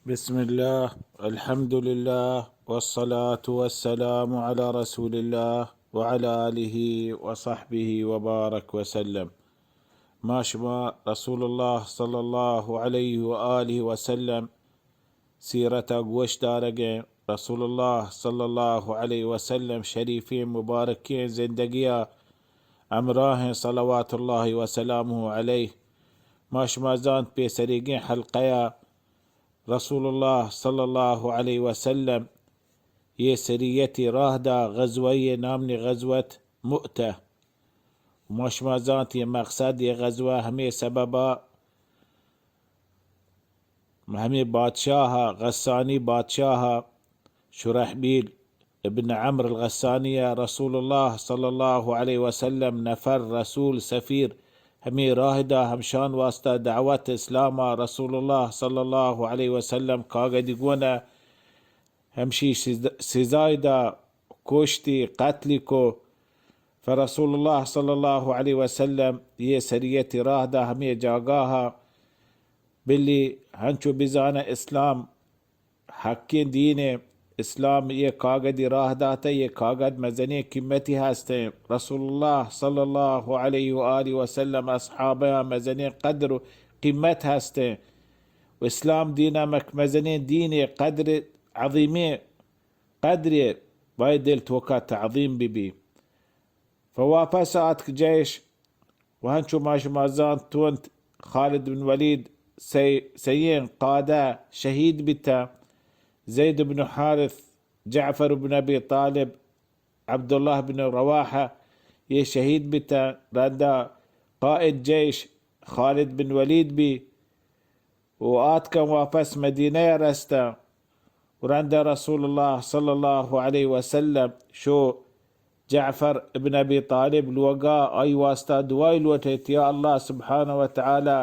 بسم الله، الحمد لله، والصلاة والسلام على رسول الله وعلى آله وصحبه وبارك وسلم. ما شما رسول الله صلى الله عليه وآله وسلم سیرت ءَ گوش دارگ ءَ ایں. رسول اللہ صلی اللہ علیہ وسلم شریفیں مبارکیں زندگی ءَ ہمراہ ایں، صلوات اللہ وسلامہ علیہ. ما شما زانت پیسریگیں حلقہ ءَ رسول اللہ صلی اللہ علیہ وسلم یہ سریتی راہ دا، غزوہ یہ نامنی غزوت مؤتہ. ما شما زانت یہ مقصد یہ غزوہ ہمیں سببا ہمے بادشاہ ءَ، غسانی بادشاہ ءَ، شرحبیل ابن عمرو الغسانی ءَ رسول اللہ صلی اللہ علیہ وسلم نفر، رسول، سفیر، ہمے راہ دا ہمشان واسطہ دعوت اسلام ءَ رسول اللہ صلی اللہ علیہ وسلم کاگدی گون ءَ ہمشی سز-، سزای دا، کشتی، قتلی کو. فرسول اللہ صلی اللہ علیہ وسلم یہ سریتی راہ دا ہمے جاگاہ ءَ، بلی ہنچو بزانہ اسلام حقیں دین ءَ، اسلام یہ کاگدی راہ داتہ، یہ کاگد مزنیں قیمتی ہستیں. رسول اللہ صلی اللہ علیہ و آلہ وسلم اصحابہ مزنیں قدر و قیمت ہستیں. و اسلام دین ءَ مک مزنیں دین، قدر عظیمیں قدرے باید دل توکا تعظیم بہ بی. فواپس آتک جیش و ہنچو ما شما زانت تونت خالد بن ولید سی-، سیئیں قادہ شہید بیتا، زید بن حارث، جعفر بن ابی طالب، عبداللہ بن رواحہ یہ شہید بیتا، رندا قائد جیش خالد بن ولید بی. و آتکن واپس مدینہ ءَ رستن و رندا رسول اللہ صلی اللہ علیہ وسلم شو جعفر ابن ابی طالب لوگا آئی واسطہ دعائی لوٹیت، یا اللہ سبحانہ و تعالی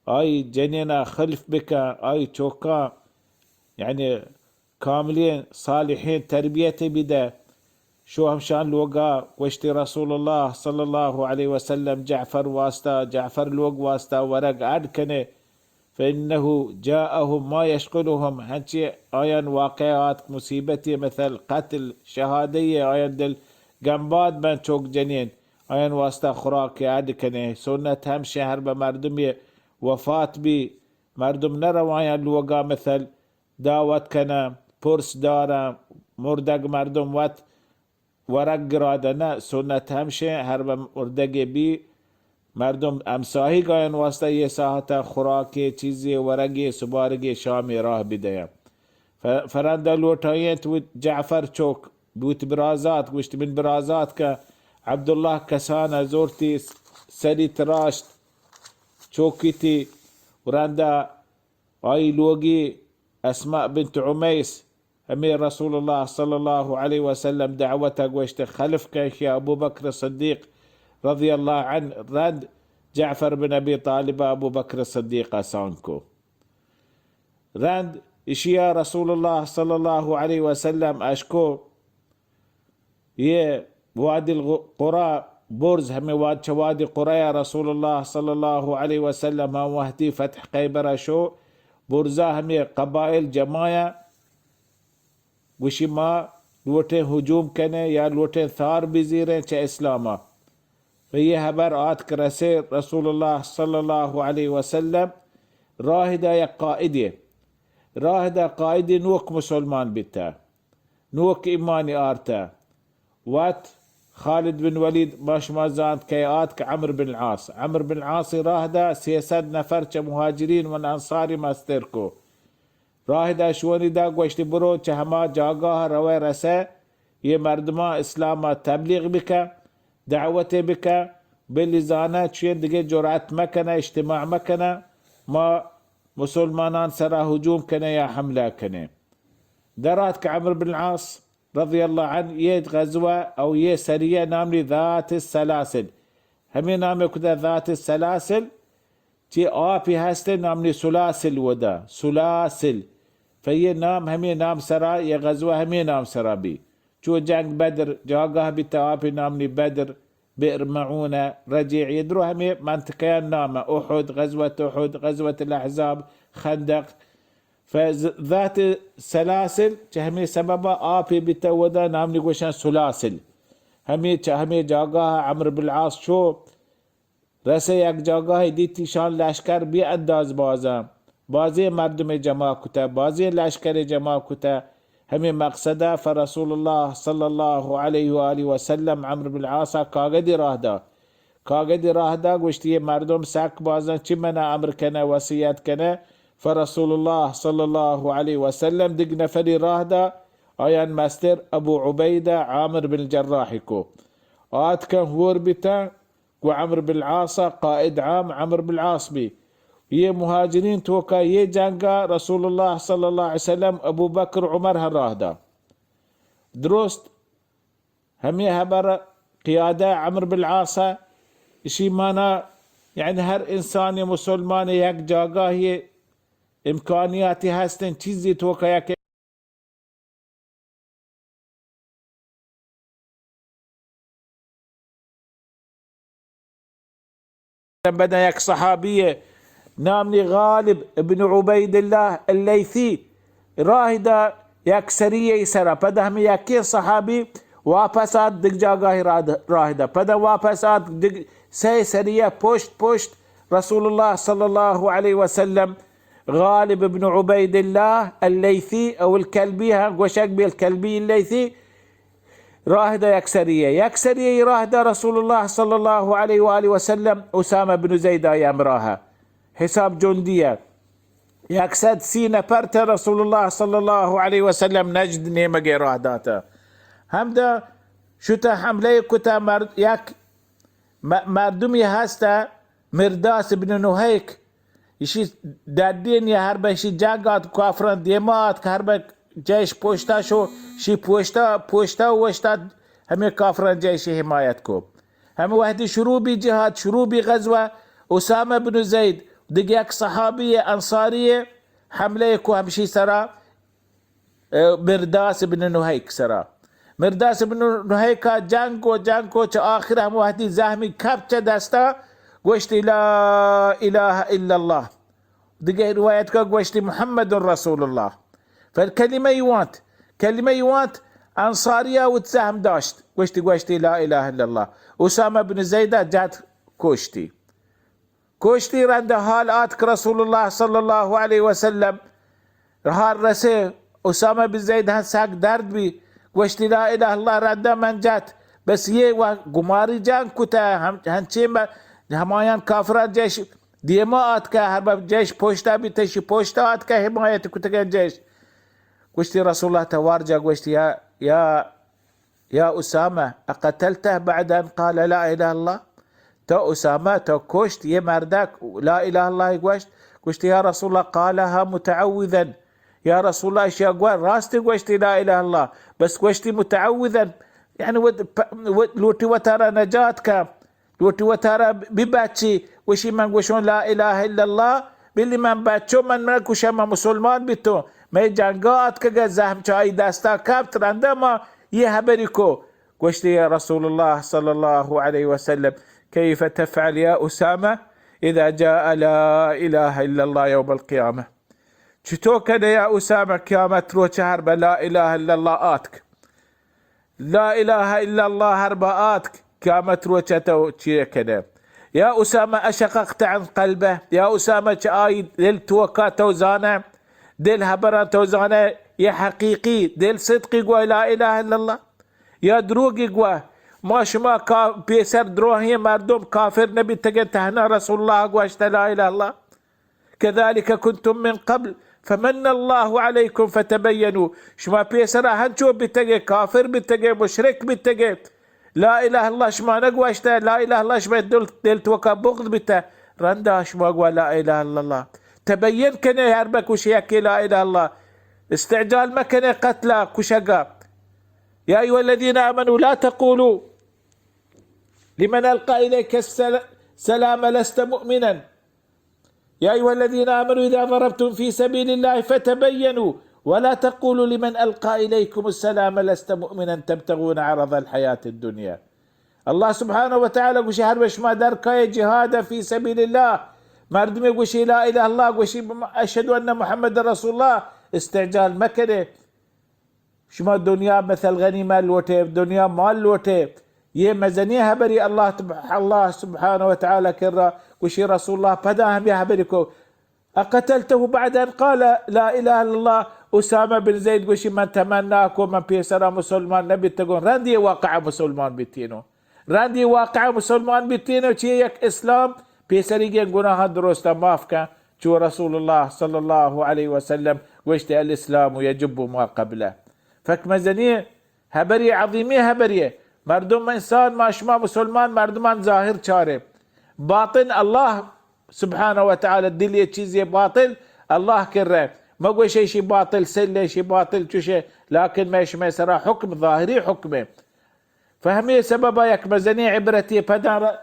آئی جنینا خلف بکن، آئی چوکاں یعنی کاملیں صالحیں تربیت بدہ. شو ہمشان لوگا گوشتی رسول اللہ صلی اللہ علیہ وسلم جعفر واسطہ، جعفر لوگ واسطہ ورگ اڈ کنے، فإنه جاءهم ما يشغلهم، ہنچی آیان واقعہ آتک مصیبتی مثل قتل، شہادی آیان دل گمباد بن چوک جنین، آیان واسطہ خوراک اڈ کنے. سنت ہمشہ ہر بہ مردمی وفات بی، مردم نہ روایاں لوگا مثل دعوت کناں، پرس داراں، مردگ مردم وت ورگ گرادہ نہ، سنت ہمشیں ہر بہ مردگے بی مردم ہمساہیگ آیان واسطہ یہ ساعتا خوراکے چیزے ورگے سبارگے شامے راہ بدیاں. ف-، فرندا لوٹائینت و جعفر چوک بوت برازات، گوشت من برازات کہ عبداللہ کسانہ زورتی سری تراشت چوکی تی و رندا آئی لوگی اسماء بنت عمیس ہمے رسول اللہ صلی اللہ علیہ وسلم دعوت گوشت خلف کن کہ ابو بکر صدیق رضی اللہ عنہ رند جعفر بن ابی طالب ابو بکر صدیق آسان کو. رند اشیا رسول اللہ صلی اللہ علیہ وسلم اشکو یہ وادی القرا برز، ہمے واد چہ وادی قرا رسول اللہ صلی اللہ علیہ وسلم ہم وحدی فتح خیبر شو، برزا ہمے قبائل جمایا گوشی ما لوٹیں ہجوم کنے یا لوٹیں ثار بزیریں چہ اسلاما. و یہ حبر آتک رسے رسول اللہ صلی اللہ علیہ وسلم راہ دا یک قائدے، راہ دا قائدے نوک مسلمان بیتا، نوک ایمانی آرتا. وت خالد بن ولید ما شما زانت کہ آتک عمرو بن العاص. عمرو بن العاص راہ دا سیصد نفر چہ مہاجرین و انصاری مستر کو. راہ دا شونی دا گوشتی برو چہ ہما جاگاہ روئے رسے یہ مردماں اسلام تبلیغ بکن، دعوت بکن، بلی زانہ چوین دگہ جرأت مکنہ، اجتماع مکنہ، ما مسلمانان سرا ہجوم کنے یا حملہ کنے. دراتک عمرو بن العاص رضی اللہ عنہ یہ غزوہ او یہ سریہ نامنی ذات السلاسل. ہمیں نام کتا ذات السلاسل، چی آپی ہستے نامنی سلاسل ودا، سلاسل. فیہ نام ہمیں نام سرا، یہ غزوہ ہمیں نام سرا بی. چو جنگ بدر جاگاہ بیتا آپی نامنی بدر، بئر معونہ، رجیع، یہ درو ہمیں منطقہ نام، احد، غزوت احد، غزوت الاحزاب، خندق، فذات سلاسل، چہ ہمے سبب ءَ آپے بیتہ اودا، نام نی گوشن سلاسل۔ ہمے چہ ہمے جاگہ ءَ عمرو بن العاص چو رسے یک جاگاہے، دیتی شان لشکر بے انداز بازاں، بازیں مردمے جمع کتہ، بازیں لشکرے جمع کتہ، ہمے مقصد ءَ فرسول اللہ صلی اللہ علیہ و آلہ وسلم عمرو بن العاص ءَ کاگدے راہ دا۔ کاگدے راہ دا، گوشتی، اے مردم سک بازاں، چی منا امر کنہ، وصیت کنہ؟ فرسول اللہ صلی اللہ علیہ وسلم دگہ نفرے راہ دا، آیان مستر ابو عبیدہ عامر بن الجراح کو۔ آتکن ہور بیتن، گوں عمرو بن العاص ءَ، قائد عام عمرو بن العاص بی۔ یہ مہاجرین توکا یہ جنگا رسول اللہ صلی اللہ علیہ وسلم ابو بکر عمر ہم راہ دا۔ درست ہمے ہبر، قیادہ عمرو بن العاص ءَ، اشی مانا یعنی ہر انسان مسلمان یک جاگاہی امکانیاتی ہستن، چیزی توکا یک پدا یک صحابی نام نی غالب ابن عبید اللہ اللیثی راہ دا یک سریہ سرا۔ پدا ہمے یکیں صحابی واپس آت دگہ جاگاہے راہ، راہ دا۔ پدا واپس آت دگہ سئے سریہ پشت پشت رسول اللہ صلی اللہ علیہ وسلم غالب ابن عبید اللہ اللیثی او الکلبی، ہاں گوشگ بی الکلبی اللیثی، راہ دا یک سریہ، یک سریہ راہ دا رسول اللہ صلی اللہ علیہ و آلہ وسلم، اسامہ بن زید آئی ہمراہ، حساب جندی ءَ۔ یک سد سی نفر تہ رسول اللہ صلی اللہ علیہ وسلم نجد نیمگے راہ داتہ۔ ہمدا شتہ حملہ کتہ، مرد، یک م-، مردمی ہستہ مرداس ابن نحیک، ایشی ڈڈین یا ہر بہ ایشی جنگ آت، کافران دیما آت کہ ہر بہ جیش پوشتا شو، شی پوشتا، پوشتا وشتا ہمیں کافران جیش حمایت کو۔ ہمیں وحدی شروع بی جہاد، شروع بی غزوہ، اسامہ بن زید، دگہ یک صحابی انصاری حملہ کو ہمشی سرا، مرداس ابن نحیک سرا۔ مرداس ابن نحیکا جنگ کو، جنگ کو، چہ آخر ہم وحدی زہمی کپ چہ دستا، گوشتی، لا الہ الا اللہ۔ دگہ روایت کا گوشتی، محمد رسول اللہ۔ پھر کلمہ ای وانت، کلمہ ای وانت، انصاریا وت زہم داشت، گوشتی، گوشتی، لا الہ الا اللہ۔ اسامہ بن زیدہ جت کشتی۔ کشتی، رند حال آتک رسول اللہ صلی اللہ علیہ وسلم، حال رسے، اسامہ بن زید ہم سک درد بی، گوشتی، لا الہ اللہ، رندا من جت، بس یہ و گماری جنگ کتہ، ہم، ہنچیں بہ ہمایان کافران جیش دیما آتکہ، ہر بہ جیش پشتا بیتہ، شی پشتا آتکہ، حمایت کتگہ جیش۔ گوشتی، رسول اللہ توار جا، گوشتی، یا، یا یا اسامہ، اقتلته بعد ان قال لا الہ الا اللہ؟ تو اسامہ، تو کشت یہ مردک لا الہ الا اللہ گوشت؟ گوشتی، یا رسول اللہ، قالها متعوذا۔ یا رسول اللہ، اشیا گو-، راستی گوشتی لا الہ الا اللہ، بس گوشتی متعوذا، یعنی وت-، پ-، وت-، لوٹی وتارا نجات کا۔ لوٹی وتارا ببچی، گوشی، من گوشوں لا الہ الا اللہ، بلی من بچوں، من، من کشم، من مسلمان بیتوں، مئے جنگا آتکگہ، زہم چہ آئی دستا کپت، رندا ما یہ حبری کو۔ گوشتی، یا رسول اللہ صلی اللہ علیہ وسلم، کیف تفعل یا اسامہ اذا جاء لا الہ الا اللہ یوم القیامہ؟ چطور کنے یا اسامہ، قیامت روچ ہر بہ لا الہ الا اللہ آتک؟ لا الہ الا اللہ ہر بہ آتک، قیامت روچ تو چیئے کنے؟ یا اسامہ اشققت عن قلبہ، یا اسامہ چہ آئی دل توکا تو زانہ، دل حبران تو زانہ، یہ حقیقی دل صدقی گو لا الہ الا اللہ یا دروگی گو؟ ما شما کا-، پیسر دروہی مردم کافر نبیتگے، تہنا رسول اللہ گوشت لا الہ الا اللہ۔ كذلك كنتم من قبل فمن الله عليكم فتبينوا۔ شما پیسرا ہنچو بیتگے، کافر بیتگے، مشرک بیتگے، لا الہ الا اللہ شما نگوشتہ، لا الہ الا اللہ شما دل، دل توکا بغض بیتہ، رندا شما گوا لا الہ الا اللہ۔ تبین کنے ہر بکوشی یکی لا الہ الا اللہ، استعجال مکنے قتلا، کشگا۔ يا أيها الذين آمنوا لا تقولوا لمن ألقى إليك السل-، السلام لست مؤمنا۔ يا أيها الذين آمنوا إذا ضربتم في سبيل الله فتبينوا ولا تقولوا لمن ألقى إليكم السلام لست مؤمنا تبتغون عرض الحياة الدنيا۔ اللہ سبحانہ و تعالی گوشی، ہر وش شما در کئے جہاد فی سبیل اللہ، مردمے گوشی لا الہ اللہ، گوشی اشہد ان محمد رسول اللہ، استعجال مکنے. شما دنیا مثل غنیمہ لوٹے، دنیا مال لوٹے، یہ مزنی حبری اللہ تب-، اللہ سبحانہ و تعالی کرا. گوشی رسول اللہ پدا ہم یہ حبری کو، اقتلته بعد ان قال لا الہ الا اللہ؟ اسامہ بن زید گوشی من تمنا کو من پیسرا مسلمان نبیتگوں، رندی واقعہ مسلمان بیتینو. رندی واقعہ مسلمان بیتینو، چی یک اسلام پیسریگیں گناہاں درستا معاف کن، چو رسول اللہ صلی اللہ علیہ وسلم گوشت الاسلام یجب ما قبله. فک مزنی حبری، عظیمی حبری. مردم، انسان، ما شما مسلمان مردمان ظاہر چارے، باطن اللہ سبحانہ و تعالی دل یہ چیز یہ باطل اللہ کرے. مگوش ایشی باطل سل، ایشی باطل چوشے، لیکن میں شما سرا حکم ظاہری حکم ہے. فہمی سبب یک مزنی عبرتی پدا ر-،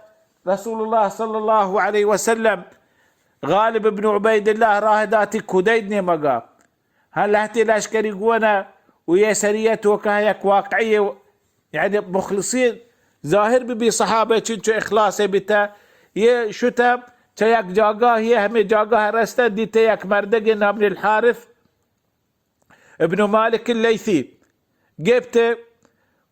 رسول اللہ صلی اللہ علیہ وسلم غالب ابن عبید اللہ راہ داتی کدید نیمگا. ہاں لہتے لشکری گونا و یہ سریہ توکا یک واقعی، یعنی مخلصی ظاہر بی بی صحابہ چنچو اخلاص بیتا. یہ شتا چہ یک جاگاہ، یہ ہمیں جاگاہ رستا، دیتے یک مردگ نام الحارث ابن مالک اللیثی گپت،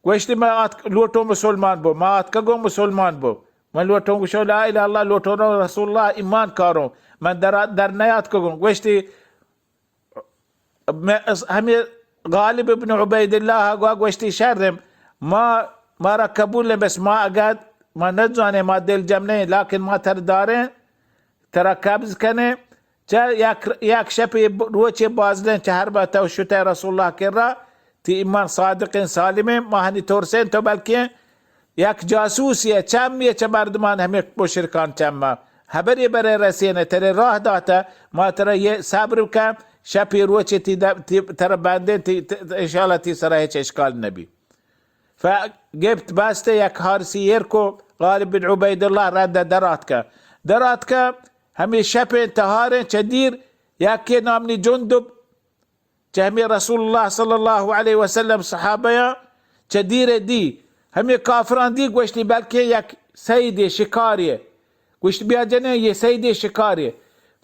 گوشتی من آتک لوٹوں مسلمان بو، من آتکگوں مسلمان بو، من لوٹوں گوشو لا الہ الا اللہ، لوٹوں رسول اللہ ایمان کاروں، من در، در نیاتکگوں. گوشتی میں اس-، ہمیں غالب ابن عبید اللہ گوا گوشتی شرم، ما، مارا قبول ہے، بس ما اگر ما نزانے، ما دل جم نہیں، لیکن ما تر داریں، ترا قبض کنیں. چہ یک، یک شپ روچے بازلیں، چہ ہر با تو شتہ رسول اللہ کرا، تی ایمان صادقیں سالمیں، ما ہنی ترسیں تو بلکیں یک جاسوسی ء چمی ء چہ مردمان ہمے مشرکان چم ء ہبرے برے رسین ء ترے راہ داتہ، ما ترا یہ صبر کن، شپی روچے تی د-، تی ترا بندیں، تی، تی، انشاءاللہ تی سرا ہچ اشکال نبی. فگپت بستے یک حارسی ایر کو، غالب بن عبید اللہ رند دراتکہ. دراتکہ ہمے شپیں تہاریں چہ دیر یکے نامنی جندب چہ ہمے رسول اللہ صلی اللہ علیہ وسلم صحابیاں چہ دیر دی، ہمے کافران دی گوشتی بلکہ یک صیدے شکارے. گوشت بیا جنیں یہ صیدے شکارے.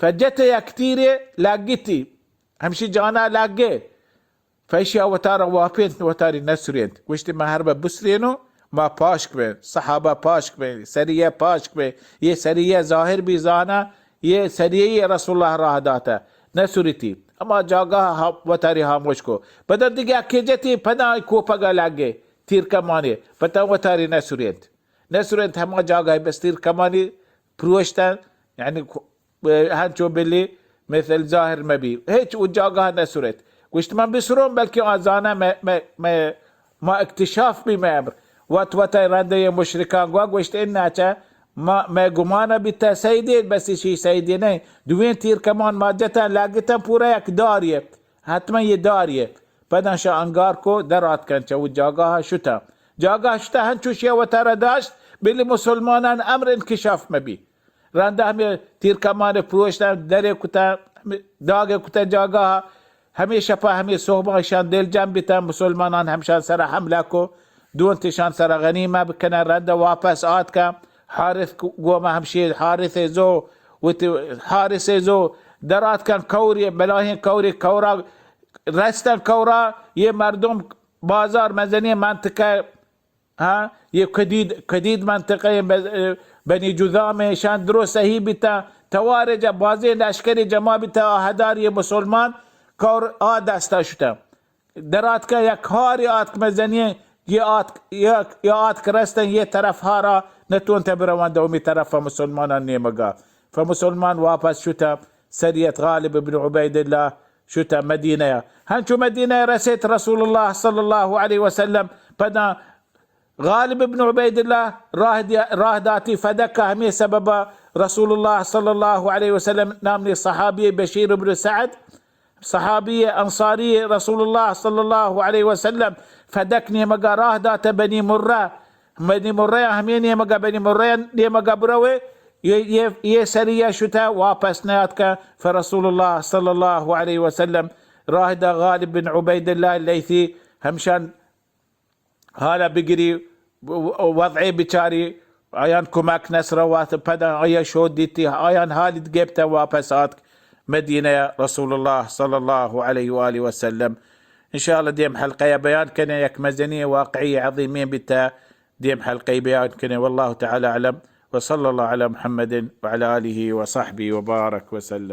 فجت یک تیرے لگتی، ہمشی جانا لگے. فیشی وتارا واپینت، وتاری نسرینت. گوشتی من ہر بہ بسرینو، ما پاشک بیں، صحابہ پاشک بیں، سریہ پاشک بیں، یہ سریہ ظاہر بی زانا، یہ سریہ رسول اللہ راہ داتا، نسرتی. اما جاگاہ ہا-، وتاری ہاموش کو. پدا دیگہ اکی جتی، پدا کوپگا لگے، تیر کمانے، پدا وتاری نسرینت. نسرینت ہما جاگاہ بس تیر کمانی پروشتن، یعنی ہنچو بلی مثل ظاہر مبی، ہچ او جاگہ نہ سرت. گوشت من بسرون، بلکہ آ زانہ مئے، مئے، مئے، ما اکتشاف بی مئے امر. وت وت رندے مشرکان گوا گوشت، انا چہ ما، مئے گمان بیتہ سیدے، بس اشی سیدے نہیں. دوین تیر کمان ما جتن لگتن پورا یک داریے، حتما یہ داریے. پدا شا انگار کو در آتکن چہ او جاگہ شتن. جاگہ شتہ ہنچوشی وتارا داشت، بلی مسلمانان امر انکشاف مبی. رندا ہمے تیر کمان پروشتن، درے کتن، ہمے داگے کتن جاگاہ. ہمے شپا، ہمے صحبا اشان دل جم بیتن، مسلمانان ہمشان سرا حملہ کو، دونت اشان سرا غنیمہ بکنن، رندا واپس آتکن. حارث گوما ہمشی، حارث زو، وتی حارث زو در آتکن، کوری، بلاہیں کوری، کورا رستن کورا، یہ مردم بازار مزنی منطقہ ہاں، یہ کدید، کدید منطقہ ب-، بنی جذام شان درو صحیح بیتا، توار جا بازیں لشکری جمع بیتا، آ ہدار یہ مسلمان کور آ دستا شتا. در آتکا یک ہاری آتک مزنی، یہ آتک، یک، یہ آتک رستن یہ طرف ہارا نتونتا بروان دومی طرف مسلمانان نیمگا. فمسلمان واپس شتا، سریت غالب ابن عبید اللہ شتا مدینہ. ہنچو مدینہ رسیت رسول اللہ صلی اللہ علیہ وسلم پدا غالب ابن عبید اللہ راہ دیا، راہ داتی فدک ہمے سبب رسول اللہ صلی اللہ علیہ وسلم نام نے صحابی بشیر ابن سعد، صحابی انصاری رسول اللہ صلی اللہ علیہ وسلم فدک نیمگا راہ دات بنی مرہ، بنی مرہ ہمے نیمگا، بنی مرہ نیمگا بروے، یہ، یہ، یہ سریہ شتہ واپس نیاتکہ، فرسول اللہ صلی اللہ علیہ وسلم راہ دا غالب بن عبید اللہ لیثی ہمشان حالا بگری، و-، و-، وضعے بچاری، آیان کمک نصر وات پدا آیا شود دیتی، آیان حالیت گپتا واپس آتک مدینہ رسول اللہ صلی اللہ علیہ و آلہ وسلم. انشاءاللہ دیم حلقہ بیان کنے یک مزنی واقعی عظیمی بیتا، دیم حلقہ بیان کنے. واللہ تعالی اعلم، وصلی اللہ علی محمد وعلی آلہ وصحبہ وبارک وسلم.